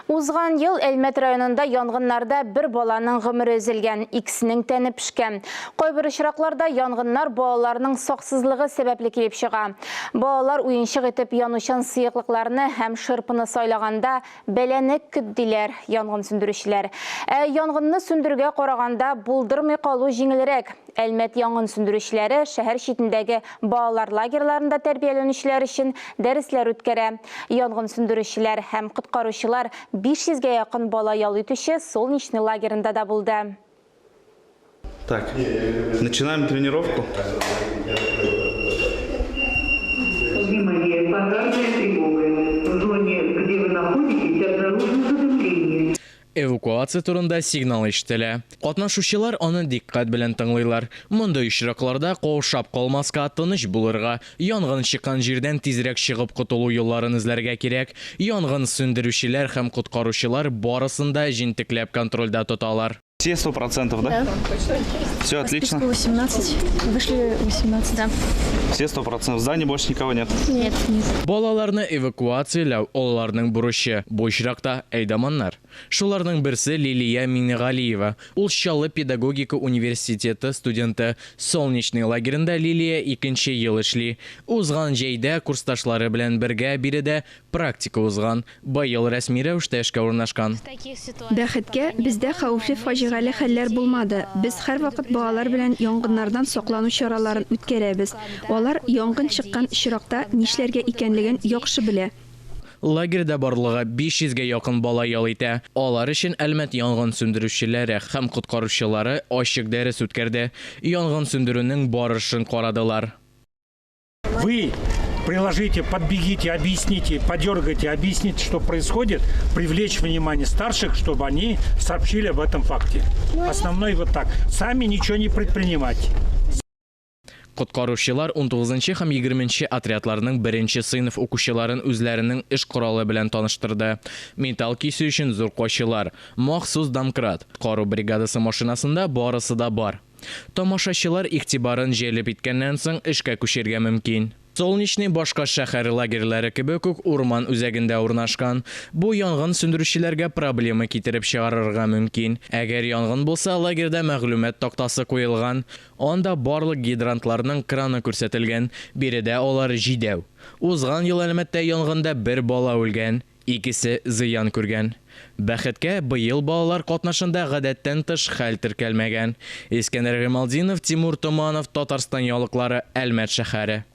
Узган ел Әлмәт районында янгыннарда бер баланың гомере өзелгән, икесенең тәне пешкән. Кайбер очракларда янгыннар балаларның саксызлыгы сәбәпле килеп чыга. Балалар уенчык итеп янучан сыеклыкларны һәм шырпыны сайлаганда бәлане көт, диләр янгын сүндерүчеләр. Ә янгынны сүндерүгә караганда булдырмый калу җиңелрәк. Әлмәт янгын сүндерүчеләре шәһәр читендәге балалар лагерьларында тәрбияләнүчеләр өчен дәресләр үткәрә. Янгын сүндерүчеләр һәм коткаручылар 500 гә якын бала ял итүче Солнечный лагеренда да булды. Так, начинаем тренировку. Внимание, пожарная тревога. В зоне, где вы находитесь, обнаружено задымление. Эвакуация турында сигнал ишетелә. Катнашучылар аны дикъкать белән тыңлыйлар. Мондый очракларда каушап калмаска, тыныч булырга, янгын чыккан җирдән тизрәк чыгып котылу юлларын эзләргә кирәк. Янгын сүндерүчеләр һәм коткаручылар барысын да җентекләп контрольдә тоталар. Все 100%, да? Да. Все отлично. 18. Вышли 18. Да. Все 100%. В здании больше никого нет? Нет. Нет. Балаларны эвакуацияләү олыларның бурычы. Бу очракта әйдаманнар. Шуларның берсе Лилия Миңнегалиева. Ул Чаллы педагогика университеты студенты. Солнечный лагеренда Лилия икенче ел эшли. Узган җәйдә курсташлары белән бергә биредә практика узган. Быел рәсми рәвештә эшкә урнашкан. Бәхеткә, бездә хәвефле фаҗигале хәлләр булмады. Без һәрвакыт балалар белән янгыннардан саклану чараларын үткәрәбез. Алар янгын чыккан очракта нишләргә икәнлеген яхшы белә. Лагерьда барлыгы 500 гә якын бала ял итә. Алар өчен Әлмәт янгын сүндерүчеләре һәм коткаручылары ачык дәрес үткәрде. Янгын сүндерүнең барышын карадылар. Вы приложите, подбегите, объясните, подергайте, объясните, что происходит, привлечь внимание старших, чтобы они сообщили об этом факте. Основной вот так. Сами ничего не предпринимать. Коткаручылар унтугызынчы һәм егерменче отрядларның беренче сыйныф укучыларын үзләренең эш коралы белән таныштырды. Металл кисү өчен зур кайчылар, махсус домкрат, коткару бригадасы машинасында барысы да бар. Тамашачылар игътибарын җәлеп иткәннән соң эшкә күчәргә мөмкин. Солнечный башка шәһәр лагерьлары кебек үк урман үзәгендә урнашкан. Бу янгын сүндерүчеләргә проблема китереп чыгарырга мөмкин. Әгәр янгын булса, лагерьда мәгълүмат тактасы куелган. Анда барлык гидрантларның краны күрсәтелгән. Биредә алар җидәү. Узган ел Әлмәттә янгында бер бала үлгән. Икесе зыян күргән. Бәхеткә, быел балалар катнашында гадәттән тыш хәл теркәлмәгән. Искәндәр Гыймалтдинов, Тимур Томанов, Татарстан яңалыклары, Әлмәт шәһәре.